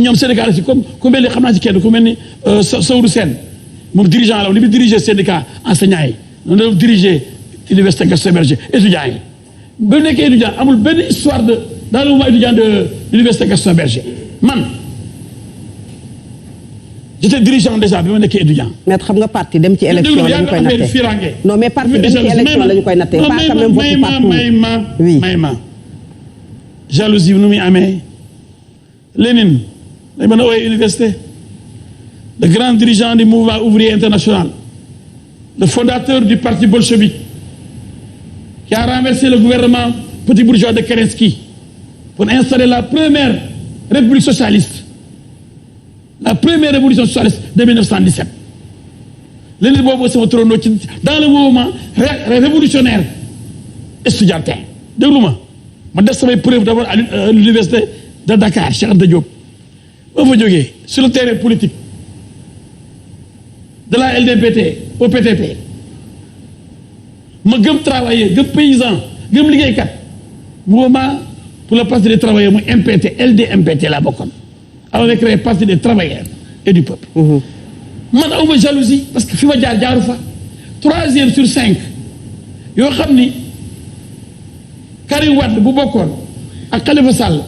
ñoom syndicat si comme ku mel ni xam naa ci kenn ku mel ni Sawru Sène moom dirigeant la li muy diriger syndicat enseignants yi noonu la diriger université Gaston Berger étudiants yi ba nekkee étudiant amul benn histoire de dans le mouvement étudiant de l'université Gaston Berger man j'étais dirigeant déjà bi ma nekkee étudiant. mais xam nga parti dem ci élection la ñu koy nattee non mais parti dem ci élection la ñu koy nattee pas quand même vote partout may ma jalousie nu muy amee Lénine dañ mën a woowee université le grand dirigeant du mouvement ouvrier international le fondateur du parti bolchevique qui a renversé le gouvernement petit bourgeois de Kerensky pour installer la première république socialiste. La première révolution socialiste de 1917 Lénine boobu sama turandoo ci dans le mouvement révolutionnaire estudiantin déglu ma def samay preuve d'abord à l'université de Dakar Cheikh Anta Diop ba fa jógee sur le terrain politique de la LDPT au PTP ma gëm travailleur gëm paysan gëm liggéeykat mouvement pour le parti des travailleurs muy MPT LDMPT laa bokkoon avec les partis des travailleurs et du peuple. man awma jalousie parce que fi ma jaaru fa 3e sur 5 yoo xam ni Karim Wade bu bokkoon ak Khalifa Sall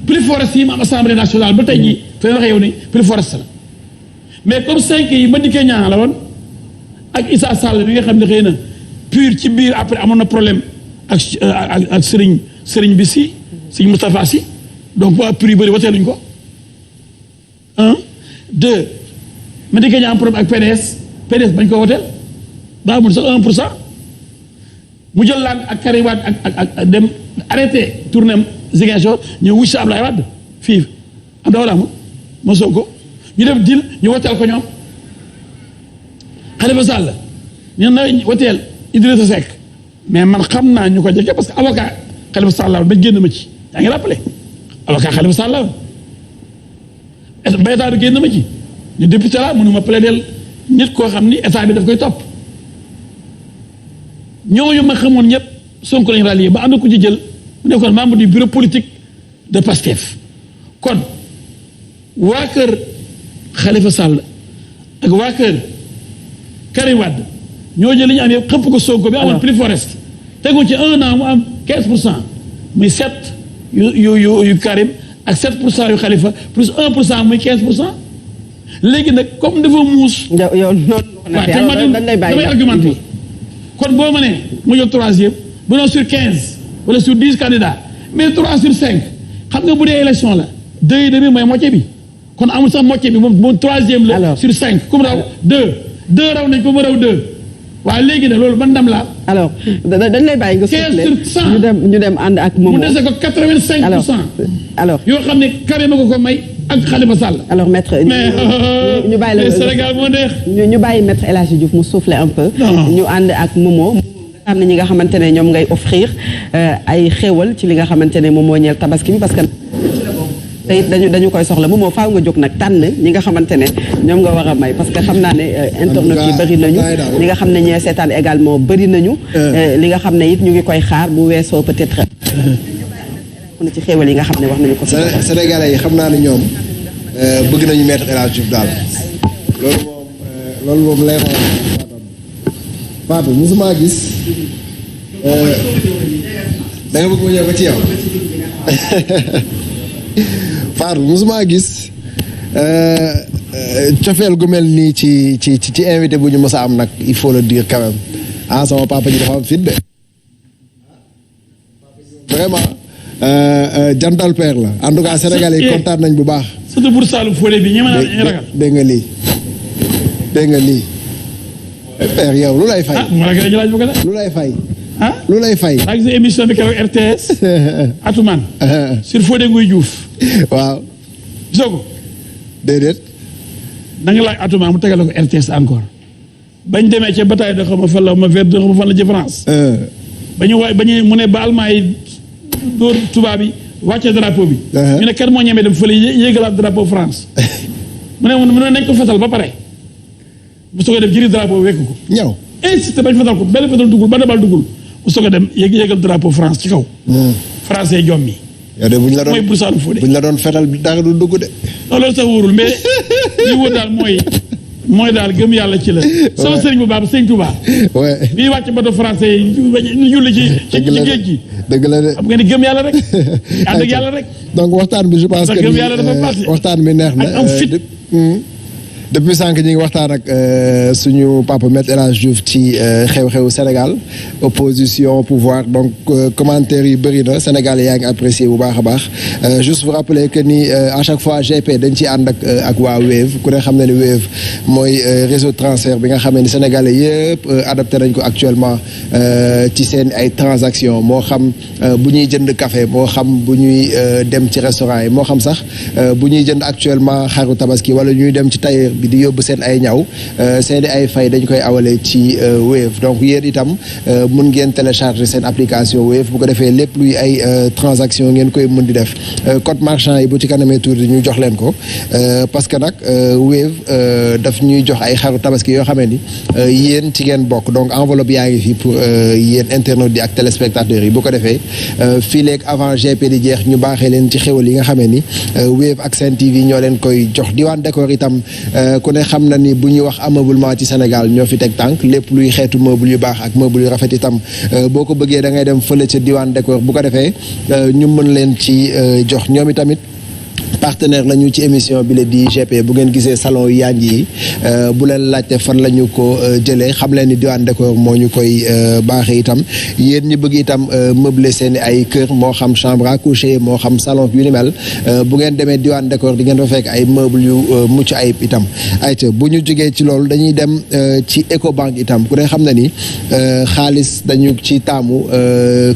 plus forest yi ma am assemblée nationale ba tey jii fa waxee yow ni plus forest la mais comme 5 yi ma dikkee ñaan la woon ak Issa Sall bi nga xam ne xëy na pur ci biir après amoon na problème ak Serigne bi si Serigne Moustapha Sy donc waa pur yu bëri wateeluñ ko 1 2 ma dikkee ñaan problème ak PDS bañ ko woteel ba amul sax 1% mu jël laan ak Karim Wade ak dem arrêté tournée Ziguinchor ñu wuy si Ablaye Wade fii am dawala amul ma soog ko ñu def dil ñu woteel ko ñoom Khalifa Sall ñu na woteel Idrissa Seck mais man xam naa ñu ko jege parce que avocat Khalifa Sall la ba génn ma ci yaa ngi rappelé avocat Khalifa Sall la ba état bi génn ma ci ñu député la mënu ma plaider nit koo xam ni état bi daf koy topp ñooñu ma xamoon ñëpp Sonko lañu rallié ba am na ku ci jël mu nekkoon membre du bureau politique de Pastef kon waa kër Khalifa Sall ak waa kër Karim Wade ñoo jël li ñu am yëpp xëpp ko Sonko bi amoon plus forest tegu ci 1 an mu am 15% muy 7 yu Karim ak 7% yu Khalifa plus 1% muy 15% léegi nag comme dafa muus. yow noonu damay argumenté kon boo ma nee mu jël 3e bu doon sur 15 wala sur 10 candidats mais 3 sur 5 xam nga bu dee élection la 2 et demi mooy moitié bi kon amul sax moitié bi moom 3e la. sur 5 comme raw 2 raw nañ ko mu raw 2 waaye léegi nag loolu ban ndam la. alors dañ lay bàyyi nga soufflé 15 sur 100 ñu dem ànd ak moom. mu dese ko 85%. alors yoo xam ne Karim ma ko may ak Khalifa Sall. alors maître ñu bàyyi la Sénégal moo neex. ñu bàyyi maître El Hadji Diouf mu soufflé un peu. ñu ànd ak Momo. am na ñi nga xamante ne ñoom ngay offrir ay xéewal ci li nga xamante ne moom moo ñeel tabaski bi parce que te it dañu koy soxla Momo faaw nga jóg nag tànn ñi nga xamante ne ñoom nga war a may parce que xam naa ne internautes yi bëri nañu ñi nga xam ne ñooy seetaan également bëri nañu li nga xam ne it ñu ngi koy xaar bu weesoo peut-être na ci xéewal yi nga xam ne wax nañu ko Sénégalais yi xam naa ne ñoom bëgg nañu Maître El Hadji Diouf daal loolu moom lay xool Fatou musuma gis da nga bëgg ma ñëw ba ci yow Fatou musuma gis cofeel gu mel nii ci invité bu ñu mës a am nag il faut le dire quand même sama papa ji dafa am fit de vraiment jantal père la en tout cas Sénégalais yi kontaan nañ bu baax. surtout pour Saalum Fodé bi ñeme naa ñu ragal. dégg nga lii père yow lu lay fay. mu ragal ñu laaj ma ko de. lu lay fay. lu lay fay. maa ngi gis émission bi keroog RTS. Atoumane. sur Fodé Nguy Diouf. waaw. gisoo ko. déedéet. da nga laaj Atoumane mu tegal ko RTS encore. bañ demee ca bataille de xaw ma fan la ma vers de xaw ma fan la ci France. bañu mu ne ba Allemand yi dóor tubaab bi wàcce drapeau bi. ñu ne kan moo ñemee dem fële yéegalaat drapeau France. mu ne nañ ko fetal ba pare. bu soog a def jëri drapeau bi wekk ko. ñëw insisté bañ fetal ko benn fetal duggul ba dabal duggul bu soog a dem yéegal drapeau France ci kaw. français jom mi. yow de bu ñu la doon mooy Buur Saalum Fodé. bu ñu la doon fetal dara du dugg de. non loolu sax wóorul mais li wóor daal mooy daal gëm yàlla ci la. sama sëriñ bu baax sëriñ Touba. ouais bii wàcc bateau français yi ñu la ci géej gi. dëgg la de xam nga ni gëm yàlla rek. ànd ak yàlla rek. donc waxtaan bi je pense que gëm yàlla dafa passé. waxtaan bi neex na. ak am fit. depuis sànq ñi ngi waxtaan ak suñu papa Maître El Hadji Diouf ci xew-xewu Sénégal opposition pouvoir donc commentaires yi bëri na Sénégal yaa ngi apprécié bu baax a baax juste vous rappeler que ni à chaque fois GP dañ ciy ànd ak waa Wave ku ne xam na ni Wave mooy réseau de transfert bi nga xam ne Sénégalais yëpp adapté nañ ko actuellement ci seen ay transactions moo xam bu ñuy jënd café moo xam bu ñuy dem ci restaurant yi moo xam sax bu ñuy jënd actuellement xaru tabaski wala ñuy dem ci tailleur bi di yóbbu seen ay ñaw seen ay fay dañ koy awale ci Wave donc yéen itam mun ngeen télécharger seen application Wave bu ko defee lépp luy ay transaction ngeen koy mun di def code marchand yi bu ci kanamee tuuti ñu jox leen ko parce que nag Wave daf ñuy jox ay xaru tabaski yoo xamee ni yéen ci ngeen bokk donc enveloppe yaa ngi fi pour yéen internautes yi ak téléspectateurs yi bu ko defee fii léegi avant GP di jeex ñu baaxee leen ci xéwal yi nga xamee ni Wave ak Sen TV ñoo leen koy jox diwaan décor itam ku ne xam na ni bu ñuy wax ameublement ci Sénégal ñoo fi teg tànk lépp luy xeetu meuble yu baax ak meuble yu rafet itam boo ko bëggee da ngay dem fële ca diwaan décor bu ko defee ñu mën leen ci jox ñoom itamit partenaire la ñu ci émission bi la di GP bu ngeen gisee salon yu yànj yi bu leen laajte fan la ñu ko jëlee xam leen ni diwaan décor moo ñu koy baaxee itam yéen ñi bëgg itam meubler seen ay kër moo xam chambre à coucher moo xam salon yu ni mel bu ngeen demee diwaan décor di ngeen fa fekk ay meubles yu mucc ayib itam ayca bu ñu jógee ci loolu dañuy dem ci Ecobank itam ku ne xam na ni xaalis dañu ci taamu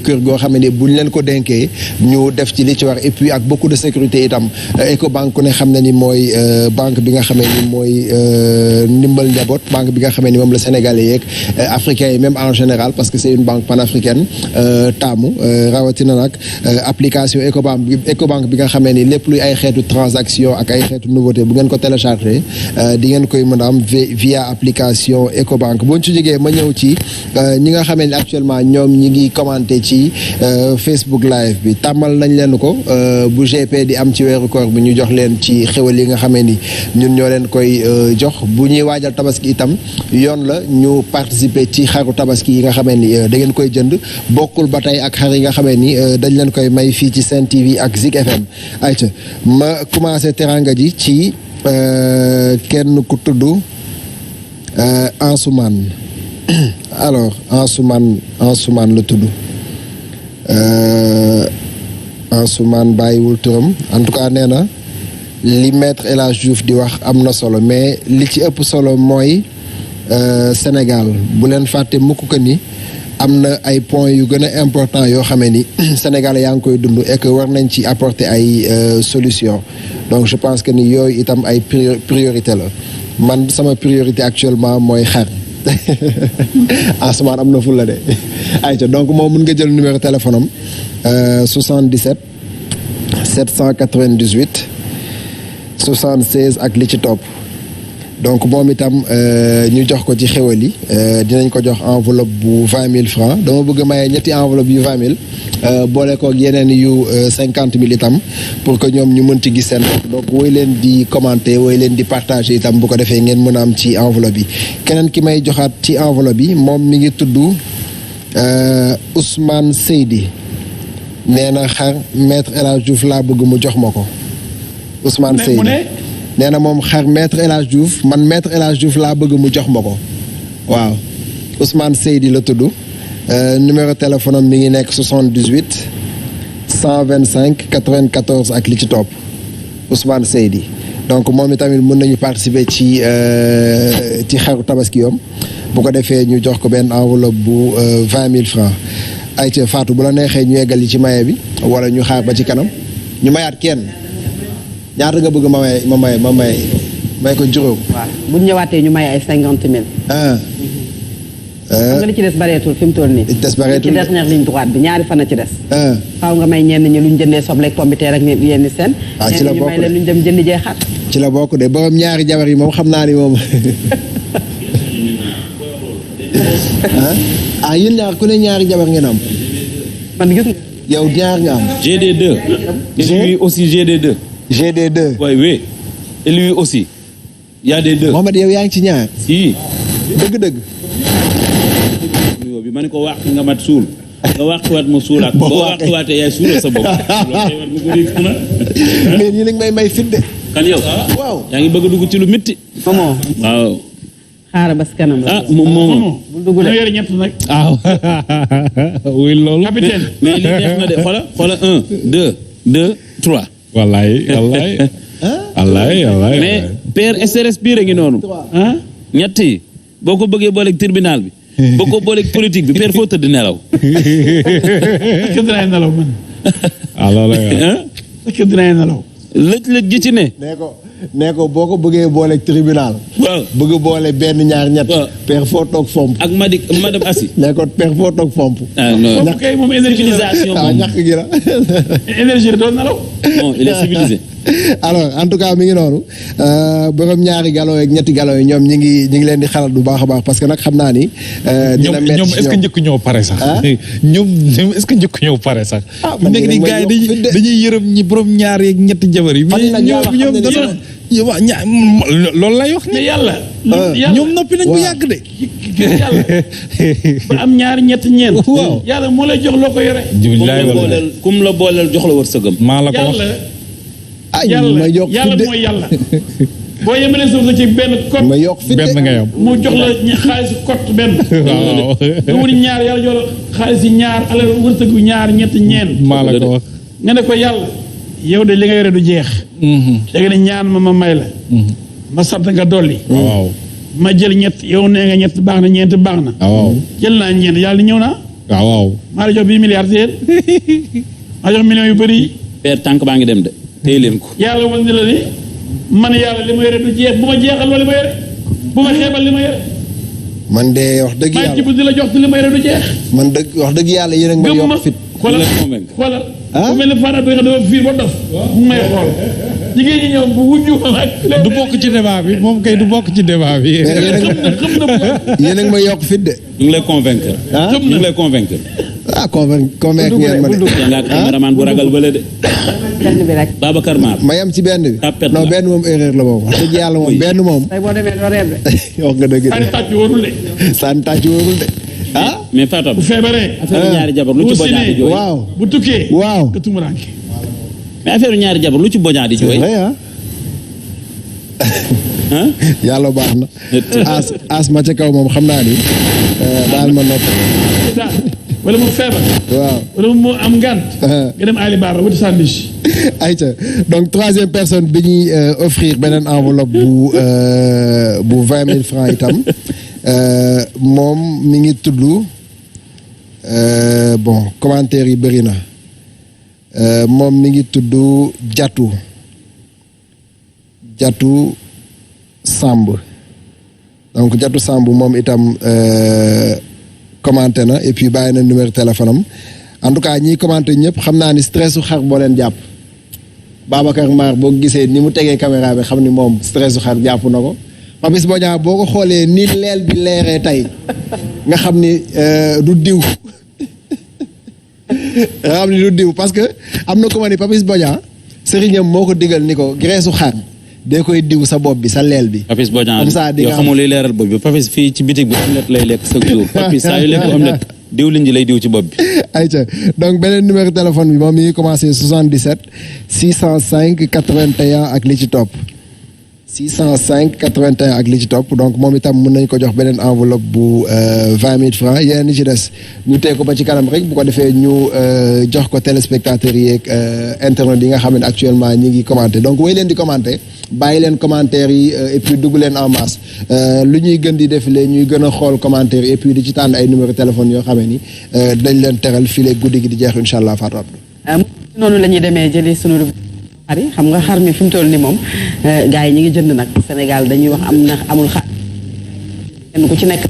kër goo xam ne bu ñu leen ko dénkee ñu def ci li ci war et puis ak beaucoup de sécurité itam Ecobank ku ne xam na ni mooy banque bi nga xamee ni mooy ndimbal njaboot banque bi nga xamee ni moom la Sénégalais yeeg africains yi même en général parce que c'est une banque panafricaine taamu rawatina nag application Ecobank bi nga xamee ni lépp luy ay xeetu transaction ak ay xeetu nouveauté bu ngeen ko téléchargé di ngeen koy mën a am via application Ecobank boo ci jógee ma ñëw ci ñi nga xamee ni actuellement ñoom ñi ngi commenté ci Facebook live bi tàmmal nañ leen ko bu GP di am ci weeru koor bi ñu jox leen ci xewal yi nga xamee ni ñun ñoo leen koy jox bu ñuy waajal tabaski itam yoon la ñu participer ci xaru tabaski yi nga xamee ni da ngeen koy jënd bokkul ba tey ak xar yi nga xamee ni dañ leen koy may fii ci Sen TV ak Zik FM ayca ma commencé teranga ji ci kenn ku tudd Ansoumane alors Ansoumane la tudd Ansoumane bàyyiwul turam en tout cas nee na li maître El Hadji Diouf di wax am na solo mais li ci ëpp solo mooy Sénégal bu leen fàtte mukk que ni am na ay points yu gën a important yoo xamee ni Sénégal yaa ngi koy dund et que war nañ ci apporter ay solution donc je pense que ni yooyu itam ay priorité la man sama priorité actuellement mooy xar Ansoumane am na ful la de ayca donc moom mun nga jël numéro téléphone am 77 798 76 ak li ci topp donc moom itam ñu jox ko ci xéwal yi dinañ ko jox enveloppe bu 20 000 francs dama bëgg a maye ñetti enveloppe yu 20 000 boole ko yeneen yu 50 000 itam pour que ñoom ñu mën ci gis seen bopp donc woy leen di commenter woy leen di partager itam bu ko defee ngeen mën a am ci enveloppe yi keneen ki may joxaat ci enveloppe yi moom mi ngi tudd Ousmane Seydi nee na xar maître El Hadji Diouf laa bëgg mu jox ma ko Ousmane Seydi nee na moom xar maître El Hadji Diouf man maître El Hadji Diouf laa bëgg mu jox ma ko waaw Ousmane Seydi la tudd numéro téléphone am mi ngi nekk 78 125 94 ak li ci topp Ousmane Seydi donc moom itamit mën nañu participer ci xaru tabaski yoom bu ko defee ñu jox ko benn enveloppe bu 20 000 francs ay ca Fatou bu la neexee ñu yeggal yi ci maye bi wala ñu xaar ba ci kanam ñu mayaat kenn ñaata nga bëgg ma may ko juróom. waaw bu ñu ñëwaatee ñu may ay 50 000. xam nga li ci des bareetul fi mu toll nii. des bareetul ci dernière ligne droite bi ñaari fan a ci des. faaw nga may ñenn ñi lu ñu jëndee soble ak pombiteer ak yenn seen. ci la bokk ñu may leen lu ñu dem jëndi jee xar. ci la bokk de borom ñaari jabar yi moom xam naa ni moom. yéen ñaar ku ne ñaari jabar ngeen am. man gis yow ñaar nga am. GD2. Et lui aussi GD2. GD2. Oui. Et lui aussi. Il y a des deux. Mohamed yow yaa ngi ci ñaar. Si. dëgg-dëgg. bi ma ne ko wax nga mat suul. nga waxtuwaat ma suulaat. boo waxtuwaatee yaay suulal sa bopp. mais nii nag may fit de. kan yow. waaw yaa ngi bëgg a dugg ci lu métti. Momo. waaw. xaaral ba si kanam la. moom. bul dugg de. yore ñett nag. oui loolu. capitaine. mais li neex na de xoola 1 2 3. wallaay. mais père SRS pire ngi noonu. ñett yi boo ko bëggee booleeg tribunal bi. boo ko booleeg politique bi père foo tëdd nelaw. est-ce que dinaay nelaw man. est-ce que dinaay nelaw. lëj ji ci ne. nee ko boo ko bëggee booleeg tribunal. waaw bëgg boole benn ñaar ñett. waaw père foo toog fomp. ak madame Assi. nee ko père foo toog fomp. non foofu kay moom énergie la. ñàkk gi la. énergie la doon nelaw. non il est civilisé. alors en tout cas mi ngi noonu borom ñaari galon ak ñetti galon yi ñoom ñi ngi leen di xalaat bu baax a baax parce que nag xam naa ni. dina métti ñoom est-ce que njëkk ñoo pare sax. ñoom est-ce que njëkk ñoo pare sax. man nekk ni gars yi dañuy yërëm ñi borom ñaari ak ñetti jabar yi. mais ñoom dana loolu lay wax mais ni yàlla. ñoom noppi nañ bu yàgg de. yàlla ba am ñaari ñetti ñeent. waaw yàlla moo lay jox loo ko yore. kum la booleel jox la wërsëgam. maa la ko wax ma yokk yàlla mooy yàlla. boo yemalee suuf sa ci benn code. ma yokk fi benn nga yam. mu jox la xaalis code benn. waaw nga wut ñaar yàlla jox la xaalis yi ñaar alal wërsëgu ñaar ñetti ñeent. maa la ko wax. nga ne ko yàlla yow de li nga yore du jeex. léegi ne ñaan ma may la. ma sant nga dolli. waaw. ma jël ñett yow nee nga ñett baax na ñeent baax na. waaw. jël naa ñeent yàlla ni ñëw naa. waaw. maa la jox 8 milliards yéen. maa jox millions yu bëri yi. père tànk baa ngi dem de. téye leen ko. yàlla wan ni la ni man yàlla li ma yore du jeex bu ma jeexal li ma yore bu ma xeebal li ma yore. man de wax dëgg maa yàlla ci bu di la jox li ma yore du jeex. man dëgg wax dëgg yàlla yéen a ngi may yokk fit. xoolal xoolal. bu mel ni Fara Doy dafa fiir ba dof. mu may xool jigéen ñi ñoom bu wujju ak. du bokk ci débat bi moom kay du bokk ci débat bi. xam na yéen a ngi may yokk fit de. ñu ngi lay convaincre. ñu ngi lay convaincre. convaincre ngeen ma de. yaa nga ak cameraman bu ragal bële de. benn bi rek. Babacar Mar. ma yam ci benn bi. Tapet non la. benn moom erreur la moom wax dëgg yàlla moom benn moom. tey boo demee doo reer de. wax nga dëgg Fari de. tàcc warul de. sànni tàcc wóorul de. mais Fatou. bu feebaree. affaire ñaari jabar lu ci boñaa di jooy. waaw. bu tukkee. waaw. nga tumuraanke. mais affaire ñaari jabar lu ci boñaa di jooy. yàlla baax na. as ma ca kaw moom xam naa ni daal ma nopp. daal wala mu feebar. waaw. wala mu am ngant. nga dem Ali Baba wuti sandwich. ayca donc troisième personne bi ñuy offrir beneen enveloppe bu 20 000 francs itam moom mi ngi tudd bon commentaire yi bëri na moom mi ngi tudd Jatu Samb donc Jatu Samb moom itam commenté na et puis bàyyi na numéro téléphone am en tout cas ñiy commenté ñëpp xam naa ni stressu xar boo leen jàpp Babacar Mar boo gisee ni mu tegee caméra bi xam ni moom stressu xar jàpp na ko Papis Bodian boo ko xoolee ni leel bi leeree tey nga xam ni du diw nga xam ni du diw parce que am na ko ma ni Papis Bodian sëriñam moo ko digal ni ko graisse xar dee koy diw sa bopp bi sa leel bi. Papis Bodian comme ça di yow nga xamul luy leeral bopp bi Papis fii ci bitig bi omelette lay lekk chaque jour Papis saa yu lekk omelette diwlin ji lay diw ci bopp bi. ayca donc beneen numéro téléphone bi moom mi ngi commencé 77 605 81 ak li ci topp 605 81 ak li ci topp donc moom itam mën nañ ko jox beneen enveloppe bu 20 000 francs yeneen ni ci des ñu teg ko ba ci kanam rek bu ko defee ñu jox ko téléspectateurs yi ak internet yi nga xam ne actuellement ñi ngi commenté donc wéy leen di commenté bàyyi leen commentaires yi et puis dugg leen en masse lu ñuy gën di défilé ñuy gën a xool commentaires yi et puis di ci tànn ay numéro téléphone yoo xamee ni dañ leen teral fii léegi guddi gi di jeex incha allah Fatou Abdou. noonu la ñuy demee jëli sunu xar yi xam nga xar mi fi mu toll nii moom gars yi ñi ngi jënd nag Sénégal dañuy wax am na amul xar kenn ku ci nekk